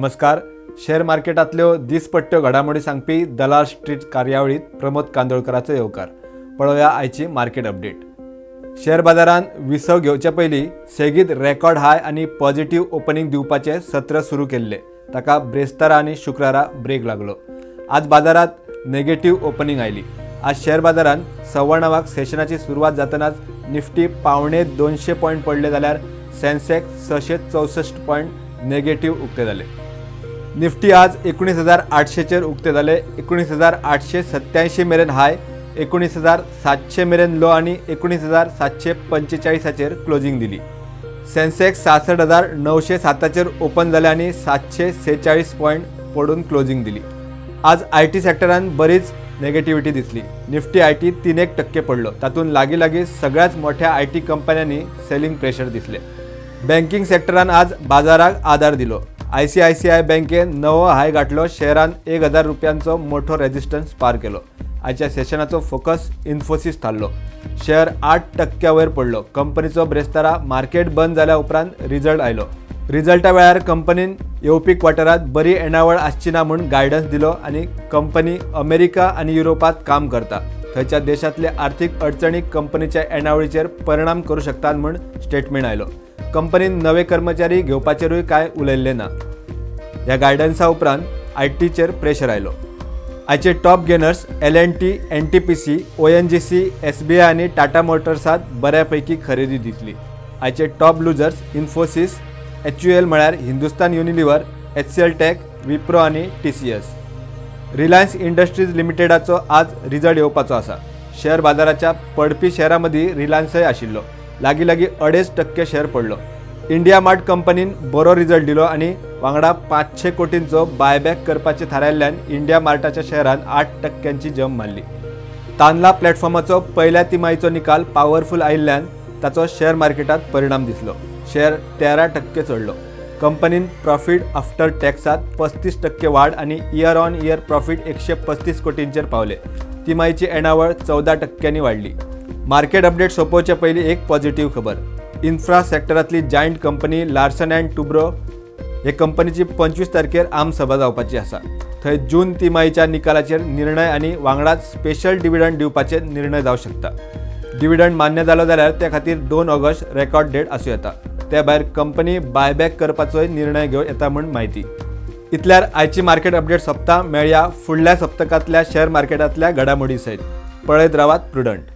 नमस्कार. शेअर मार्केटांतल्यो दिसपट्ट्यो घडामोडी सांगपी दलाल स्ट्रीट कार्यावळीत प्रमोद कांदोळकराचो येवकार. पळोवया आयची मार्केट अपडेट. शेअर बाजारान विसव घेवचे पयलीं सेगीत रेकॉर्ड हाय आनी पॉझिटिव्ह ओपनिंग दिवपाचें सत्र सुरू केल्लें. ताका ब्रेस्तारा आनी शुक्रारा ब्रेक लागलो. आज बाजारात नेगेटिव्ह ओपनिंग आयली. आज शेअर बाजारान 9:15 सेशनाची सुरवात जातनाच निफ्टी 175 पॉयंट पडले जाल्यार सेन्सेक्स 664 पॉयंट नेगेटिव्ह उक्ते जाले. निफ्टी आज 19,800चेर उक्ते जाले. 19,887 मेरेन हाय, 19,700 मेरेन लो आनी 19,745चेर क्लोजिंग दिली. सेन्सेक्स 66,907चेर ओपन जाले आनी 746 पॉयंट पडून क्लोजिंग दिली. आज IT सेक्टरान बरीच नेगेटिव्हिटी दिसली. निफ्टी IT 3.1% पडलो. तातूंत लागीं लागीं सगळ्याच मोठ्या IT कंपन्यांनी सेलिंग प्रेशर दिसले. बँकिंग सेक्टरान आज बाजाराक आदार दिलो. ICICI बँकेन नवो हाय गाठलो. शेअरान 1,000 रुपयांचो मोठो रेजिस्टन्स पार केलो. आयच्या सेशनाचो फोकस इन्फोसिस थारलो. शेअर 8% वयर पडलो. कंपनीचो ब्रेस्तारा मार्केट बंद जाल्या उपरांत रिजल्ट आयलो. रिजल्टा वेळार कंपनीन येवपी क्वार्टरात बरी येणावळ आसची ना म्हूण गायडन्स दिलो आनी कंपनी अमेरिका आनी युरोपात काम करता. थंयच्या देशांतले आर्थिक अडचणी कंपनीच्या येणावळीचेर परिणाम करू शकतात म्हूण स्टेटमेंट आयलो. कंपनीन नवे कर्मचारी घेवपाचेरूय कांय उलयल्लें ना. ह्या गायडन्सा उपरांत आयटीचेर प्रेशर आयलो. आयचे top gainers L&T, NTPC, ONGC, SBI आनी टाटा मोटर्सात बऱ्यापैकी खरेदी दिसली. आयचे टॉप लुजर्स इन्फोसिस, HUL म्हळ्यार Hindustan Unilever, HCL take, Wipro आनी TCS. Reliance industries लिमिटेडाचो आज रिजल्ट येवपाचो आसा. शेअर बाजाराच्या पडपी शेअरां मदीं रिलायन्सय आशिल्लो. लागीं लागीं 2.5% शेअर पडलो. इंडिया मार्ट कंपनीन बरो रिजल्ट दिलो आनी वांगडा 500 कोटींचो बायबॅक करपाचें थारायल्ल्यान इंडिया मार्टाच्या शेअरान 8% जंप मारली. तानला प्लॅटफॉर्माचो पयल्या तिमाहीचो निकाल पावरफूल आयिल्ल्यान ताचो शेअर मार्केटात परिणाम दिसलो. शेअर 13% चडलो. कंपनीन प्रॉफिट आफ्टर टॅक्सात 35% वाड आनी इयर ऑन इयर प्रॉफिट 135 कोटींचेर पावले. तिमाहीची येणावळ 14% वाडली. मार्केट अपडेट सोंपोवचे पयलीं एक पॉझिटिव्ह खबर. इन्फ्रा सेक्टरांतली giant company Larsen and Toubro हे कंपनीची 25 तारखेर आमसभा जावपाची आसा. थंय जून तिमाहीच्या निकालाचेर निर्णय आनी वांगडाच स्पेशल डिविडंड दिवपाचे निर्णय जावं शकता. डिविडंड मान्य जालो जाल्यार त्या खातीर 2 ऑगस्ट रेकॉर्ड डेट आसूं येता. त्या भायर कंपनी बायबॅक करपाचोय निर्णय घेवं येता म्हूण म्हायती. इतल्यार आयची मार्केट अपडेट सोंपता. मेळया फुडल्या सप्तकांतल्या शेअर मार्केटांतल्या घडामोडी सयत. पळयत रावात प्रुडंट.